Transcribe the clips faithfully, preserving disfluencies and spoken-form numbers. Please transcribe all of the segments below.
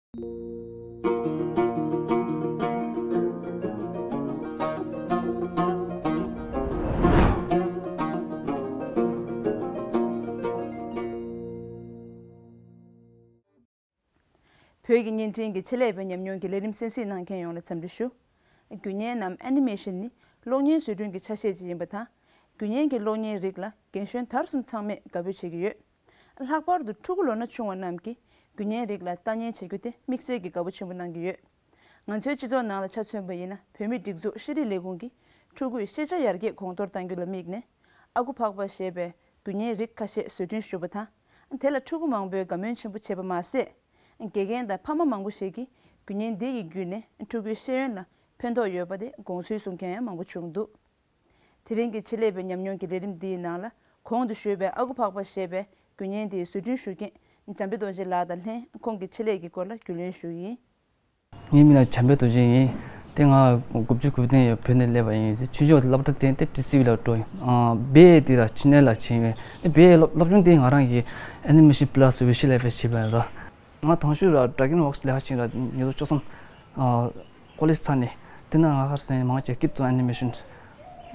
བོད་ཀྱི་བརྙན་འཕྲིན་གྱི་ཆེད་ལས་པའི་ཉམས་མྱོང་གི་ལས་རིམ་གསན་གཟིགས་གནང་མཁན་ཡོངས་ལ་འཚམས་འདྲི་ཞུ། རྒྱུ་བརྙན་ནམ་ཨེ་ནི་མེ་ཤིན་ནི་གློག་བརྙན་བཟོ་སྐྲུན་གྱི་ཆ་ཤས་ཅིག་ཡིན་པ་དང་། རྒྱུ་བརྙན་གྱི་གློག་བརྙན་རིགས་ལ་རྒན་གཞོན་དར་གསུམ་ཚང་མས་དགའ་འབོད་བྱེད་ཀྱི་ཡོད། ལྷག་པར་དུ་ཕྲུ་གུ་ལོ་ན་ཆུང་བ་རྣམས་ཀྱིས་རྒྱུ་བརྙན་རིགས་ལ་ལྟ་ཉན་བྱེད་རྒྱུ་དེ་དམིགས་བསལ་གྱི་དགའ་པོ་ཆེན་པོ་གནང་གི་ཡོད། ང་ཚོའི་སྤྱི་ཚོགས་ནང་ལ་ཆ་མཚོན་པ་ཡིན་ན། བོད་མིའི་སྒྲིག་འཛུགས་ཤེས་རིག་ལས་ཁུངས་ཀྱིས་ཕྲུ་གུའི་ཤེས་བྱ་ཡར་རྒྱས་གོང་མཐོར་གཏང་རྒྱུ་ལ་དམིགས་ནས། ཨ་ཁུ་ཕག་པ་ཞེས་པའི་རྒྱུ་བརྙན་རིགས་ཁ་ཤས་བཟོ་སྐྲུན་ཞུས་པ་དང་། དེ་ལ་ཕྲུ་གུ་མང་པོས་དགའ་མོས་ཆེན་པོ་བྱས་པ་མ་ཟད། དགེ་རྒན་དང་ཕ་མ་མང་པོ་ཞིག་གིས་རྒྱུ་བརྙན་འདི་ཡི་བརྒྱུད་ནས་ཕྲུ་གུའི་ཤེས་ཡོན་ལ་ཕན་ཐོགས་ཡོད་པ་དེ་དགོངས་ཚུལ་གསུང་མཁན་ཡང་མང་པོ་བྱུང་འདུག། དེ་རིང་གི་ཆེད་ལས་པའི་ཉམས་མྱོང་གི་ལས་རིམ་འདིའི་ནང་ལ། གོང་དུ་ཞུས་པའི་ཨ་ཁུ་ཕག་པ་ཞེས་པའི་རྒྱུ་བརྙན་དེའི་བཟོ་སྐྲུན་ཞུ་མཁན་འཇམ་དཔལ་རྡོ་རྗེ་ལགས་དང་ལྷན། ཁོང་གི་ཆེད་ལས་ཀྱི་སྐོར་ལ་རྒྱུས་ལོན་ཞུ་གི་ཡིན། ངའི་མིང་ལ་འཇམ་དཔལ་རྡོ་རྗེ་ཡིན། དེ་ང་དགུ་བཅུ་གོ་བདུན་ཡོད། བོད་ནས་སླེབས་པ་ཡིན། ཆུང་ཆུང་སློབ་གྲྭ་དེ་དེ་ཊི་སི་ཝི་ལ་འགྲོ་ཡིན། ཨ། བེ་ཡེ་དེ་ལ་ཆི་ནེ་ལ་ཕྱིན་ཡོད། དེ་བེ་ཡེ་སློབ་སློབ་སྦྱོང་དེ་ང་རང་གི་ཨེ་ནི་མེ་ཤིན་པ་ལ་སི་བི་ཞུ་ཨེལ་ཨེཕ་ཨེཆ་བྱས་པ་ཡིན་ར། ང་དང་ཤོས་ར་ཌ་རེག་ཤན་ཝོག་སི་ལས་ཀ་བྱས་ར། ཉིས་སྟོང་བཅུ་གསུམ། ཨ། ཀོ་ལེཇ་ཚར་ནས། དེ་ན་ང་ཁར་སོང་ནས་མང་ཆེ་ཀིཌ་ཨེ་ནི་མེ་ཤིན།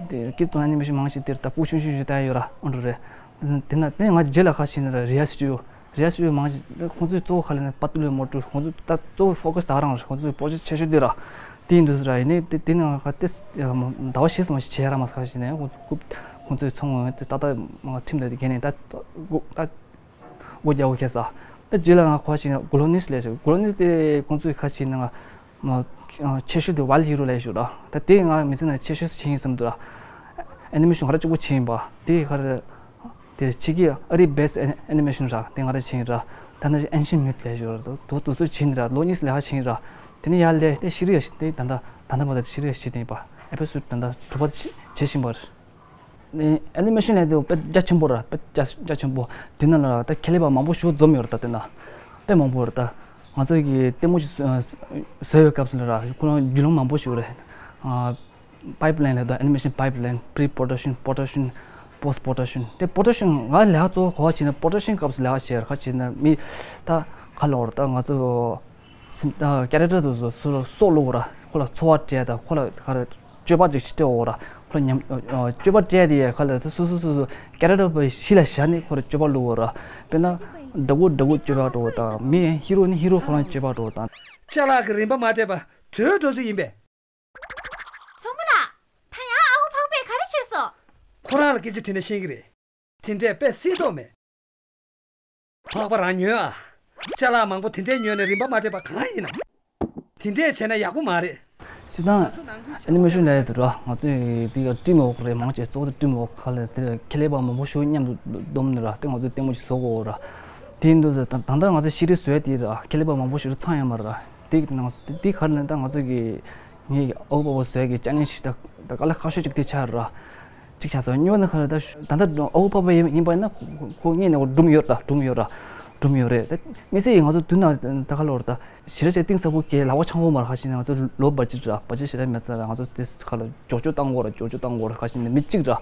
དེ་ཀིཌ་ཨེ་ནི་མེ་ཤིན་མང་ཆེ་དེར་ད་སྤུ་ཆུང་ཆུང་ཞིག་བཏང་ཡོད་ར། ཨོ་འགྲོ་རེད། དེ་ན་དེ་ང་རྗེས་ལ་ཁ་ཕྱིན་ནས་ར་རི་ཡ་སི་ཊུ་ཌི་ཡོ། རི་ཡ་སི་ཊུ་ཌི་ཡོ་མང་ཆེ་ཁོང་ཚོའི་གཙོ་བོ་ཁ་ལ་ནས་པ་ཏུ་ལོའི་མོ་ཊུ། ཁོང་ཚོ་ད་གཙོ་བོ་ཕོ་ཀ་སི་ད་རང་རེད། ཁོང་ཚོའི་པོ་རོ་ཇེག་ཊི་ཆེ་ཤོས་དེ་ར། དེ་ཡིན་དུས་ར་ཡིན་ནའི་དེ་དེ་ན་ང་ཁ་ཏེ་ཟླ་བ་བཞི་ཙམ་ཞིག་བྱས་ར་མ་ཁ་ཕྱིན་ནས་ཁོང་ཚོ་ཁོང་ཚོའི་ཚོང་ངོས་དེ་ཏག་ཏག་ཁྲིམས་ལ་དེ་འགལ་ནས་ད་ད། སྒོ་རྒྱག་དགོས་ཁེལ་ས། ད་རྗེས་ལ་ང་ཁོ་ཞིག་ན་གོ་ལོ་ནིས་ལས་ཞིག་གོ་ལོ་ནིས་དེ་ཁོང་ཚོའི་ཁ་ཞིག་ན་ང་མ་ཆེ་ཤོས་དེ་ཝལ་ཧི་རོ་ལས་ཞུ་ར། ད་དེ་ང་མི་ཚེ་ན་ཆེ་ཤོས་ཆེ་ཡིན་བསམ་འདུག་ར། ཨེ་ནི་མེ་ཤིན་ང་ར་གཅིག་པོ་ཆེ་ཡིན་པ་དེ་ག་རེ། དེ་ཕྱི་གི་ཨ་རི་བེ་སི་ཨེ་ནི་མེ་ཤིན་ར་དེ་ང་ར་ཆེ་ཡིན་ར། ད་ནི་ཨེན་ཤན་མིད་ལས་ཞུ་ར། དོ་དོ་སུ་ཆེ་ཡིན་ར། ལོ་གཉིས་ལས་ཧ་ཆེ་ཡིན་ར། དེ་ནི་ཡར་ལས་དེ་ཤི་རི་ཡ་ཤི་དེ་ད་ད་ད་ད་མ་ད་ཤི་རི་ཡ་ཤི་དེ་ཡིན་པ། ཨེ་པི་སོ་ཌི་ད་ད་དྲུག་པ་དེ་བྱེད་བཞིན་པ་རེད། ཨེ་ནི་མེ་ཤིན་ལས་དེ་དཔེ་རྒྱ་ཆེན་པོ་ར། དཔེ་རྒྱ་རྒྱ་ཆེན་པོ། དེ་ན་ལ་ད་ཁེ་ལས་པ་མང་པོ་ཞིག་འཛོམས་ཡོད་ར། ད་དེ་ན་དཔེ་མང་པོ་ར། ད་ང་ཚོ་གི་ལྟད་མོ་ཞིག་བཟོ་བཟོ་བའི་སྐབས་སུ་ལ་ར་ཁོ་རང་བརྒྱུད་ལམ་མང་པོ་ཞིག་རེད། ཨ། པའིབ་ལའིན་ལ་ད་ཨེ་ནི་མེ་ཤིན་པའིབ་ལའིན། པི་རི་པོ་རོ་ཌག་ཤན། པོ་རོ་ཌག་ཤན། པོ་སི་པོ་རོ་ཌག་ཤན། དེ་པོ་རོ་ཌག་ཤན་ང་ལས་ཀ་གཙོ་བོ་ག་པར་བྱེད་ན་པོ་རོ་ཌག་ཤན་སྐབས་སུ་ལས་ཀ་བྱེད་ར། ག་རེ་བྱེད་ན་མི་ད་ག་ལོར་ད་ང་ཚོ་སེམས་ད་ཀེ་རེག་ཊར་དེ་ཚོ་སོ་སོ་སྲོག་བླུ་བ་ར། ཁོ་ལ་འཚོ་བ་སྤྲད་ད་ཁོ་ལ་ག་རེ་སྤྱོད་པ་ཅིག་སྤྲད་འོ་ར། ཁོ་ལ་ཉམས་སྤྱོད་པ་སྤྲད་དེ་ཡ་ག་ལ་སོ་སོ་སོ་སོ་ཀེ་རེག་ཊར་པ་གཞི་ལ་བཞག་ནས་ཁོ་ལ་སྤྱོད་པ་བླུ་བ་ར། དཔེར་ན་ཌ་ཀུ་ཌ་ཀུ་སྤྱོད་པ་འགྲོ་བ་དང་མི་ཧི་རོ་ནི་ཧི་རོ་ཁོ་རང་སྤྱོད་པ་འགྲོ་བ་དང་། ཅ་ལག་གི་རིན་པ་མ་སྤྲད་པ་དུད་འགྲོ་ཚོ་ཡིན་པས། ཚོང་པ་ལགས། ད་ཡང་ཨ་ཁུ་འཕགས་པས་ག་རེ་བྱས་སོང་། ཁོ་རང་ལ་སྐད་ཆ་དྲིས་ན་ཤེས་ཀྱི་རེད། དེ་འདྲས་དཔེ་སྲིད་དོགས་མེད། འཕགས་པ་རང་ཉོན་ཨ། ཅ་ལག་མང་པོ་དེ་འདྲས་ཉོས་ནས་རིན་པ་མ་སྤྲད་པ་གང་ཡིན་ནམ། དེ་འདྲས་བྱས་ན་ཡག་པོ་མ་རེད། སྤྱིར་བཏང་ཨེ་ནི་མེ་ཤན་ལས་དེ་ར་ང་ཚོས་དེ་ག་ཌྲིམ་ཝོག་རེད། མང་ཆེ་གཙོ་བོ་དེ་ཌྲིམ་ཝོག་ཁ་ལ་དེ་ཁེ་ལས་པ་མང་པོ་ཞིག་མཉམ་དུ་བསྡོམས་ནས་ར་དེ་ང་ཚོས་ལྟད་མོ་ཞིག་བཟོ་དགོས་ར། དེ་ཡིན་དུས་ད་ད་ལྟ་ང་ཚོས་ཤེས་རིག་བཟོས་དེ་ར་ཁེ་ལས་པ་མང་པོ་ཞིག་ཚང་ཡོད་མ་རེད་ར། དེ་ནང་དེ་ག་རེ་ན་ད་ང་ཚོ་གི་ངའི་ཨ་བོ་པ་བོ་བཟོས་ཀྱི་ཅ་ལན་ཞིག་ད་ད་དཀའ་ལས་ཁག་ཤོས་ཅིག་དེ་ཆགས་ར། གཅིག་ཆགས་སོང་། སྨྱོ་ནི་ཁ་ལ་ད་ད་ལྟ་ཨ་བོ་པ་བོ་ཡིན་པ་ཡིན་ན་ཁོ་ཁོ་ངེད་ནས་སྒྲུང་ཡོད་ད། སྒྲུང་ཡོད་ར། སྒྲུང་ཡོད་རེད། ད་མི་སེ་ཡིས་ང་ཚོ་དུས་ན་ད་ག་ལོར་ད་ཞེ་དྲག་ཅིག་གཏིང་ཟབ་པོ་གི་ལག་པ་འཆང་ཕོད་མ་རེད། ཁ་ཤས་ནས་ང་ཚོ་ལོ་བར་ཅི་ར་བར་ཅི་ཞེ་དྲག་མེད་ས་ར། ང་ཚོ་དེ་ཁ་ལ་ཇོ་ཇོ་བཏང་དགོས་ར། ཇོ་ཇོ་བཏང་དགོས་ར། ཁ་ཤས་ནས་མི་གཅིག་ར།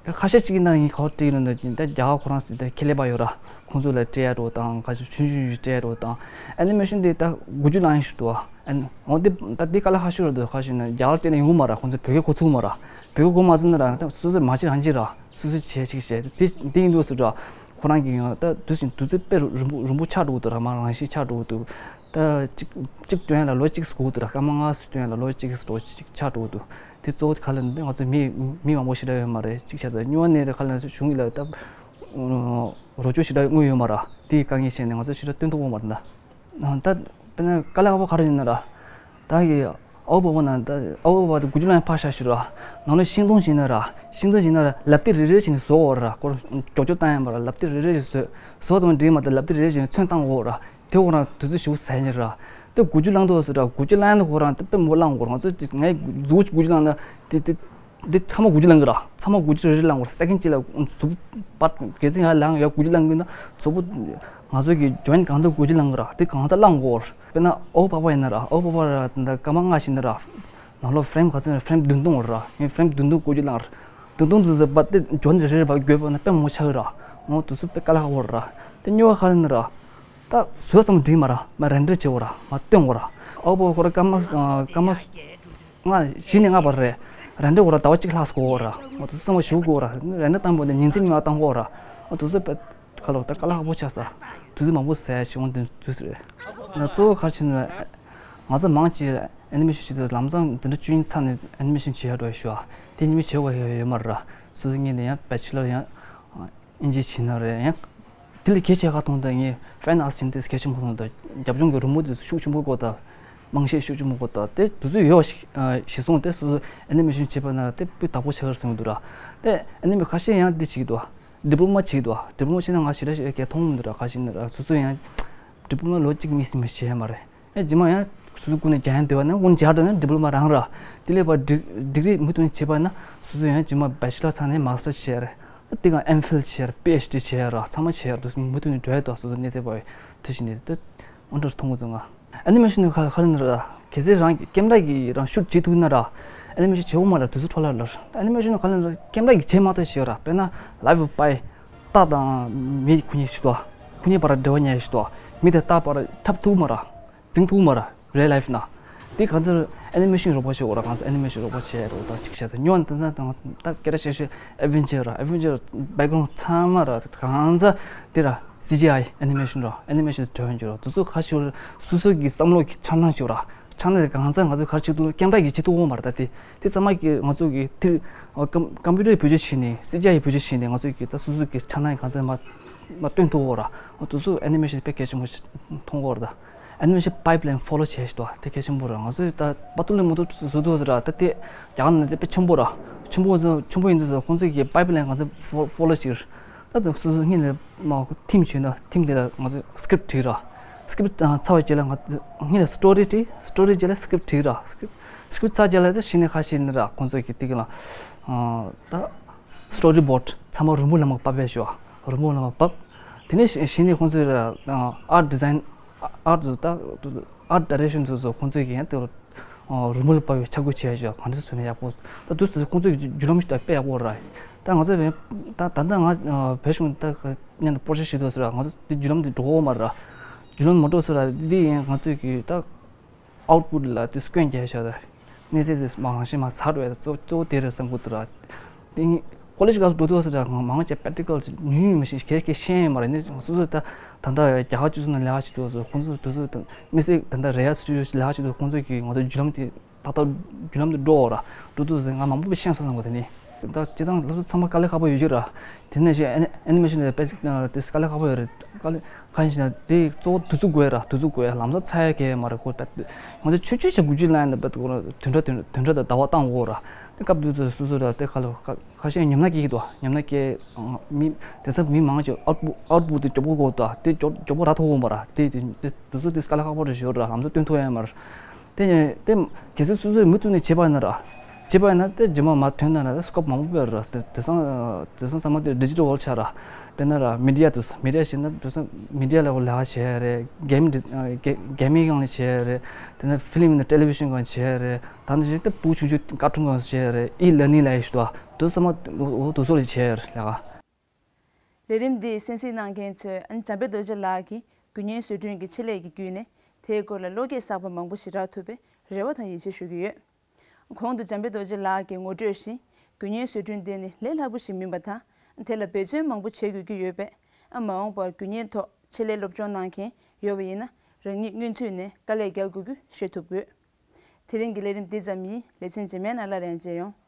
ད་ཁ་ཤས་གཅིག་ཡིན་ན་ངས་ག་པར་བྲིས་ཡོད་ན་ད་རྒྱ་གར་ཁོ་རང་ཟེར་ད་ཁེ་ལས་པ་ཡོད་ར། ཁོང་ཚོ་ལ་སྤྲད་ཡ་འགྲོ་དང་ཁ་ཤས་ཆུང་ཆུང་ཞིག་སྤྲད་ཡ་འགྲོ་དང་། ཨེ་ནི་མེ་ཤན་དེ་ད་དགུ་བཅུ་ལང་ཡིན་ཞུ་འདུག་ཨ། ཨེ་ནི་འོ་དེ་ད་དེ་དཀའ་ལས་ཁག་ཤོས་ར་འདུག་ཁ་ཤས་ནས་རྒྱ་གར་སྤྲད་ན་ཡོང་གི་མ་ར། ཁོང་ཚོ་བོད་སྐད་གོ་ཚུགས་མ་ར། བོད་སྐད་གོ་མ་ཚུགས་ན་ར་ད་སོ་སོས་མ་བྱེད་རང་བྱེད་ར། སོ་སོས་བྱེད་ཅིག་བྱེད་དེ་དེ་ཡིན་འདུག་ཟེར་ར། ཁོ་རང་གིས་ད་དུས་ཤིང་དུས་ཚོད་དཔེ་རིང་པོ་རིང་པོ་ཆགས་འགྲོ་གི་འདུག་ར། མ་རང་བཞིན་ཆགས་འགྲོ་གི་འདུག་ད་གཅིག་གཅིག་སྟོན་ལ་ལོ་གཅིག་སྒུག་འདུག་ར། སྐར་མ་ལྔ་སྟོན་ལ་ལོ་གཅིག་འགྲོ་གཅིག་ཆགས་འགྲོ་གི་འདུག་དེ་གཙོ་བོ་ག་ལ་ནི་ང་ཚོ་མི་མི་མང་པོ་ཞེ་དྲག་ཡོད་མ་རེད། གཅིག་བྱས་ཙང་སྨྱོ་ནས་རེད། ག་ལ་ནི་གཞུང་གི་ལ་ད་རོགས་སྐྱོར་ཞེ་དྲག་དངུལ་ཡོད་མ་ར། དེའི་དཀའ་ངལ་བཤད་ནས་ང་ཚོ་ཞེ་དྲག་སྟོན་ཐུབ་ཀྱི་མ་རེད་ད། ད་དཔེར་ན་དཀའ་ལས་ཁག་པོ་ག་རེ་ཡིན་ན་ར། ད་གི་ཨའུ་བ་བོ་ན་ད་ཨའུ་བ་བ་དེ་དགུ་བཅུ་ལང་ཕར་བཞག་ཞུ་ར། ནང་ལོགས་ཤིང་སྡོང་བྱིན་ན་ར། ཤིང་སྡོང་བྱིན་ན་ར་ལབ་ཏི་རེ་རེ་བྱིན་ནས་བཟོ་འོ་ར། ཁོ་ཀྱོག་ཀྱོག་བཏང་ཡ་མ་ར། ལབ་ཏི་རེ་རེ་བྱིན་བཟོ། བཟོ་ཙམ་འགྲིག་མ་ད་ལབ་ཏི་རེ་རེ་བྱིན་ཚོན་བཏང་འོ་ར། དེ་ཁོ་རང་དུས་ཚོད་ཞིག་ཟ་ཡ་ར། དེ་དགུ་བཅུ་ལང་དུ་ཟེར་ར། དགུ་བཅུ་ལང་ཡ་ཁོ་རང་དེ་དཔེ་མོ་ལང་འོ་ར། ང་ཚོ་ངའི་མཛུ་གུ་དགུ་བཅུ་ལང་ན་དེ་དེ། འདི་ཚང་མ་དགུ་བཅུ་ལང་གི་ར། ཚང་མ་དགུ་བཅུ་རེ་རེ་ལང་གི་ར། སེ་ཀེན་གཅིག་ལ་མཛུབ་པ་གལ་སྲིད་ཡར་ལང་ཡར་དགུ་བཅུ་ལང་གི་ན་མཛུབ་པོ་ང་ཚོ་གི་ཇོ་ཡིན་གང་ཐུབ་དགུ་བཅུ་ལང་གི་ར། དེ་གང་ཚ་ལང་གོ་ར། དཔེར་ན་ཨའུ་བ་བ་ཡིན་ན་ར། ཨའུ་བ་བ་ར་ད་སྐར་མ་ལྔ་ཞིག་ན་ར། ནང་ལོགས་ཧྥེ་རེམ་ག་ཚོད་ཧྥེ་རེམ་བདུན་སྟོང་ར། ངས་ཧྥེ་རེམ་བདུན་སྟོང་དགུ་བཅུ་ལང་ར། བདུན་སྟོང་དུ་ཟེར་བ་དེ་ཇོ་ཡིན་རེ་རེ་བ་དགོས་པ་ན་དཔེ་མོ་ཆགས་གི་ར། ངོ་དུས་ཚོད་དཔེ་དཀའ་ལས་ཁག་པོ་ར། དེ་སྨྱོ་བ་ག་རེ་ན་ར། ད་བཟོས་ཙམ་འགྲིག་མ་ར། མ་རེ་འདྲ་བྱེད་འོ་ར། མ་སྟོན་འོ་ར། ཨོ་པོ་ཁོ་ར་སྐར་མ་སྐར་མ་ལྔ་བཞི་ནས་ལྔ་བར་རེད། རེ་འདྲ་འོ་ར། ཟླ་བ་གཅིག་ལྷག་སོང་འོ་ར། ང་ཚོ་སེམས་པ་ཞུ་དགོས་ར། རེ་འདྲ་བཏང་པོ་དེ་ཉིན་མཚན་ཉི་མ་བཏང་དགོས་ར། ཨོ་དུས་ཚོད་པ་ཁ་ལོ་ད་དཀའ་ལས་ཁག་པོ་ཆགས་ས། དུས་ཚོད་མང་པོ་ཟད་ཆེ་འོང་དེ་དུས་ཚོད་རེད། ང་གཙོ་བོ་ག་རེ་བྱས་ན། ང་ཚོ་མང་ཆེ་ཨེ་ནི་མེ་ཤན་བྱེད་དུས་ལམ་སང་འདི་འདྲ་བཅུ་ཡིན་ཚར་ནས་ཨེ་ནི་མེ་ཤན་བྱེད་ཡ་འགྲོ་ཡ་ཞུ་བ། དེ་ཉིན་མོ་བྱེད་དགོས་ཡ་ཡོད་མ་རེད་ར། སོ་སོ་ངས་ནས་ཡང་བེ་ཆི་ལར་ཡང་ཨིན་ཇི་བྱས་ན་རེད། ཡང་དེ་ལས་གལ་ཆེ་ཁ་མཐོང་དང་ངས་ཕེན་ཨར་ཊི་བྱས་ན་དེ་གལ་ཆེན་པོ་མཐོང་དང་། རྒྱབ་ལྗོངས་ཀྱི་རི་མོ་དེ་ཤུགས་ཆེན་པོ་དགོས་དང་། རྨང་གཞི་ཤུགས་ཆེན་པོ་དགོས་དང་། དེ་དུས་ཚོད་ཡོད་པ་ཞིག་གཞི་བཟུང་སྟེ་སོ་སོ་ཨེ་ནི་མེ་ཤན་བྱེད་པ་ན་དེ་སྤུས་དག་པོ་ཆགས་ཀྱི་རེད་བསམ་གྱི་འདུག་ར། དེ་ཨེ་ནི་མེ་ཁ་ཤས་ཡང་འདི་བྱེད་ཀྱི་འདུག་བ། ཌི་པི་ལོ་མ་བྱེད་ཀྱི་འདུག་བ། ཌི་པི་ལོ་མ་བྱེད་ན་ང་ཞེ་དྲག་ཞེ་དྲག་མཐོང་མི་འདུག་ར། ཁ་ཤས་ནི་ར་སོ་སོ་ཡང་ཌི་པི་ལོ་མ་ལོ་གཅིག་གཉིས་ཟིན་པ་བྱེད་ཡ་མ་རེད། ཨེ་རྗེས་མ་ཡང་སོ་སོ་ཀུན་ནས་རྒྱག་ཡ་འདོད་པ་ན་ཀུན་རྒྱག་འགྲོ་ན་ཌི་པི་ལོ་མ་རང་ར། དེ་ལས་པ་ཌི་ཌིག་རི་མུ་མཐུད་ནས་བྱེད་པ་ན་སོ་སོ་ཡང་རྗེས་མ་བེ་ཆི་ལར་ཚར་ནས་མ་སི་ཊར་བྱེད་ཡ་རེད། དེ་ག་ཨེམ་ཕིལ་བྱེད་ཡ་རེད། པི་ཨེཆ་ཌི་བྱེད་ཡ་ར། ཚང་མ་བྱེད་ཡ་རེད། དུས་མུ་མཐུད་ནས་འགྲོ་ཡ་འདུག་སོ་སོ་གནས་ཚད་པ་དུས་ཕྱིན་ནས་དེ་དངོས་འབྲེལ་མཐོང་གི་འདུག་ང་། ཨེ་ནི་མེ་ཤན་ནི་ག་ག་རེ་ནི་ར། གལ་སྲིད་རང་གི་ཀེམ་ར་གིས་རང་ཤུཊ་བྱེད་ཐུབ་ན་ར། ཨེ་ནི་མེ་ཤན་བྱེད་འོ་མ་ར། དུས་ཚོད་འཕྲོ་བརླག་ལ། ཨེ་ནི་མེ་ཤན་ནི་ག་རེ་ནི་ར། ཀེམ་ར་གིས་བྱེད་མ་ཐུབ་ཤེས་ར། དཔེར་ན་ལའིབ་པའི་རྟ་དང་མི་ཁོ་གཉིས་ཤི་དོ། ཁོ་གཉིས་བར་འབྲེལ་བ་ཉར་ཤི་དོ། མི་དེ་རྟ་བར་འཁྲབ་ཐུབ་མ་ར། འཛིང་ཐུབ་མ་ར། རི་ཡལ་ལའིབ་ན། དེ་ག་ཚོད་ཨེ་ནི་མེ་ཤན་རོགས་པ་བྱེད་འོ་ར། ག་ཚོད་ཨེ་ནི་མེ་ཤན་རོགས་པ་བྱེད་རོགས་དང་གཅིག་བྱས་ཚེ་ཉོ་ན་དེ་ཚོ་དང་ད་སྐད་ཆ་བཤད་བཤད་ཨེ་ཝེན་ཇར་ར། ཨེ་ཝེན་ཇར་བེག་གྷ་རའུན་ཌི་ཚང་མ་ར། གང་ཚ་དེ་ར། སི་ཇི་ཨའི་ཨེ་ནི་མེ་ཤན་ར། ཨེ་ནི་མེ་ཤན་དུ་འགྲོ་ཡོང་གི་ར། དེ་ཚོ་ཁ་ཤས་སོ་སོ་གི་བསམ་བློ་གི་འཆར་སྣང་ཞིག་ར། འཆར་སྣང་དེ་གང་ཚ་ང་ཚོས་ག་རེ་བྱེད་ཐུབ། ཀེམ་ར་གིས་བྱེད་ཐུབ་འོ་མ་ར། ད་དེ་དེ་ཚང་མ་གི་ང་ཚོ་གི་དེ་ཀམ་ཀམ་པུ་ཊར་བེད་སྤྱོད་བྱས་ནས་སི་ཇི་ཨའི་བེད་སྤྱོད་བྱས་ནས་ང་ཚོ་གི་ད་སོ་སོ་གི་འཆར་སྣང་གང་ཚ་མ་མ་སྟོན་ཐུབ་འོ་ར། དེ་ཚོ་ཨེ་ནི་མེ་ཤན་དཔེ་གལ་ཆེན་པོ་ཞིག་མཐོང་གི་ཡོད་རེད། ད་ཨེ་ནི་མེ་ཤན་པའིབ་ལའིན་ཕོ་ལོ་བྱས་ཤིག་ཏོ། དེ་གལ་ཆེན་པོ་རེད། ང་ཚོས་ད་པ་ཏུ་ལི་མོ་ཏུ་བཟོ་དུས་ར། ད་དེ་རྒྱ་གར་ནང་དེ་དཔེ་ཆེན་པོ་ར། ཆེན་པོ་ཆེན་པོ་ཡིན་དུས་ཁོང་ཚོས་ཀྱི་པའིབ་ལའིན་གང་ཚ་ཕོ་ཕོ་ལོ་བྱས། ད་དུང་སོ་སོ་སྔོན་ལ་མ་ཐིམ་བྱས་ན་ཐིམ་དེ་ལ་ང་ཚོས་སི་ཀི་རིབ་བྲིས་ར། སི་ཀི་རིབ་ཚར་བའི་རྗེས་ལ་ང་སྔོན་ལ་སི་ཊོ་རི་བྲིས། སི་ཊོ་རི་རྗེས་ལ་སི་ཀི་རིབ་བྲིས་ར། སི་ཀི་རིབ་སི་ཀི་རིབ་ཚར་རྗེས་ལ་ད་གཞི་ནས་ཁ་ཤས་ནི་ར་ཁོང་ཚོས་ཀྱི་དེ་ག་ལ་ད་སི་ཊོ་རི་བོར་ཌི་ཚང་མ་རི་མོ་ལ་མ་ཕབ་པའི་ཞོ། རི་མོ་ལ་མ་ཕབ། དེ་ནས་གཞི་ནས་ཁོང་ཚོས་ར་ཨར་ཊི་ཌི་ཛའིན་ཨར་ཊི་ད་ཨར་ཊི་ཌི་རེག་ཤན་དུ་ཁོང་ཚོས་ཀྱི་ཡང་དེ་རི་མོ་ལ་ཕབ་པའི་ཆ་བགོས་བྱས་ཞོ། གང་འདྲ་བཟོས་ན་ཡག་པོ། ད་དུས་སུ་ཁོང་ཚོས་བརྒྱུད་ལམ་ཞིག་ད་དཔེ་ཡག་པོ་ར། ད་ང་ཚོ་བས་ད་ད་ལྟ་ང་བོད་གཞུང་ད་མཉམ་དུ་པོ་རོ་ཇེག་ཊི་བྱེད་དུས་སུ་ར། ང་ཚོ་དེ་བརྒྱུད་ལམ་དེ་འགྲོ་འོ་མ་ར། བརྒྱུད་ལམ་མ་འགྲོ་སུ་ར། འདི་ཡིན་ང་ཚོས་ཀྱི་ད་ཨའུ་ཊི་པུཊ་ལ་དེ་སྐྱོན་རྒྱག་ཤག་ད་གནས་ཚད་དེ་མ་རང་བཞིན་མ་ཟ་འགྲོ་ཡ། ད་གཙོ་གཙོ་བོ་དེ་རེད་བསམ་གྱི་འདུག་ར། དེ་ནི་ཀོ་ལེཇ་སྐབས་སུ་འགྲོ་དུས་སུ་ར་མང་ཆེ་པེ་རེག་ཊི་ཀལ་ཉུང་ཉུང་མ་ཤེས་ཁེར་ཁེར་ཤེས་ཡ་མ་རེད། ནི་སོ་སོ་ད་ད་ལྟ་རྒྱ་གར་སྤྱི་ཚོགས་ནང་ལས་ཀ་བྱེད་དུས་སུ་ཁོང་ཚོ་དུས་ཚོད་དང་དམིགས་བསལ་ད་ལྟ་རེ་ཡ་སུ་ལས་ཀ་བྱེད་དུས་ཁོང་ཚོ་གིས་ང་ཚོ་བརྒྱུད་ལམ་དེ་ཏག་ཏག་བརྒྱུད་ལམ་དུ་འགྲོ་འོ་ར། འགྲོ་དུས་ང་མང་པོ་ཤེས་སོང་བསམ་གྱི་འདུག་དེ་ནི་ད་སྤྱིར་བཏང་སློབ་གསོ་ཚང་མ་དཀའ་ལས་ཁག་པོ་ཡོད་ཀྱི་ར། དེ་ནས་ཞེས་ཨེ་ནི་མེ་ཤན་དེ་དཔེ་དེ་དཀའ་ལས་ཁག་པོ་ཡོད་རེད། དཀའ་ལས་ཁག་ཡིན་ཞེ་ན་དེ་གཙོ་བོ་དུས་ཚོད་དགོས་ར། དུས་ཚོད་དགོས། ལམ་སང་ཚར་ཡ་གལ་མ་རེད་ཁོ། དཔེ་ང་ཚོ་ཆུ་ཆུ་ཞིག་དགུ་བཅུ་ལ་ཡིན་ན་དཔེ་དུས་དྲན་དྲ་དྲན་དྲ་དང་ཟླ་བ་བཏང་འོ་ར། དེ་སྐབས་དུས་ཚོད་སོ་སོ་ར་དེ་ཁ་ལོ་ཁ་ཁ་ཤས་ཉམས་སྣང་སྐྱེ་གི་འདུག་ཉམས་སྣང་སྐྱེ། མི་དེང་སང་མི་མང་ཆེ་ཨའུ་ཊི་པུཊ་ཨའུ་ཊི་པུཊ་དེ་མགྱོགས་པོ་དགོས་འདུག་དེ་མགྱོགས་མགྱོགས་པོ་རག་ཐུབ་འོང་བ་ར། དེ་དེ་དེ་དུས་ཚོད་དེ་དཀའ་ལས་ཁག་པོ་རེད་ཞོར་ར། ལམ་སང་སྟོན་ཐུབ་ཡ་མ་རེད། དེ་ནས་དེ་གལ་སྲིད་སོ་སོས་མུ་མཐུད་ནས་བྱེད་པ་ཡིན་ན་ར། བྱེད་པ་ཡིན་ན་དེ་རྗེས་མ་མར་ཐོན་ན་ར་དེ་སི་ཀོབ་མང་པོ་ཡོད་ར། དེ་དེང་སང་དེང་སང་ཚང་མ་དེ་ཌི་ཇི་ཊལ་ཝོརལཌ་ཆགས་ར། དཔེར་ན་ར་མི་ཌི་ཡ་དུ་མི་ཌི་ཡ་བྱས་ན་དེང་སང་མི་ཌི་ཡ་ལ་ལས་ཀ་བྱེད་ཡ་རེད། གེམ་ཌི་གེ་གེ་མིང་སྒང་ལ་བྱེད་ཡ་རེད། དེ་ནས་ཕི་ལིམ་དང་ཊེ་ལི་བི་ཤན་སྒང་བྱེད་ཡ་རེད། ད་ནི་ཞིག་དེ་ཕྲུ་གུ་ཆུང་ཆུང་ཀར་ཊུན་སྒང་བྱེད་ཡ་རེད། ཨི་ལར་ནིང་ལ་ཡ་ཞིག་འདུག་དེ་ཚང་མ་འོ་དེ་ཚོ་ལ་བྱེད་ཡ་རེད་ལས་ཀ། ལས་རིམ་འདི་གསན་གཟིགས་གནང་མཁན་ཚོས་འཇམ་དཔལ་རྡོ་རྗེ་ལགས་ཀྱིས་དགུ་བརྙན་བཟོ་སྐྲུན་གྱི་ཆེད་ལས་ཀྱི་བརྒྱུད་ནས་དེའི་སྐོར་ལ་བློ་སྐྱེད་གསར་པ་མང་པོ་ཞིག་རག་ཐུབ་པའི་རེ་བ་དང་ཡིད་ཆེས་ཞུ་གི་ཡོད། གོང་དུ་འཇམ་དཔལ་རྡོ་རྗེ་ལགས་ཀྱིས་ངོ་སྤྲོད་བཞིན་དགུ་བརྙན་བཟོ་སྐྲུན་དེ་ནི་ལས་སླ་པོ་ཞིག་མིན་པ་དང་དེ་ལ་འབད་བརྩོན་མང་པོ་བྱེད་དགོས་ཀྱི་ཡོད་པས་མ་འོངས་པར་དགུ་བརྙན་ཐོག་ཆེད་ལས་སློབ་སྦྱོང་གནང་མཁན་ཡོད་པ་ཡིན་ན་རང་ཉིད་སྔོན་ཚུད་ནས་དཀའ་ལས་རྒྱག་དགོས་རྒྱུ་ཤེས་ཐུབ་དགོས། དེ་རིང་གི་ལས་རིམ་འདི་ཙམ་ཡིན། ལེ་ཚན་རྗེས་མའི་ནང་སླར་ཡང་མཇལ་ཡོང་།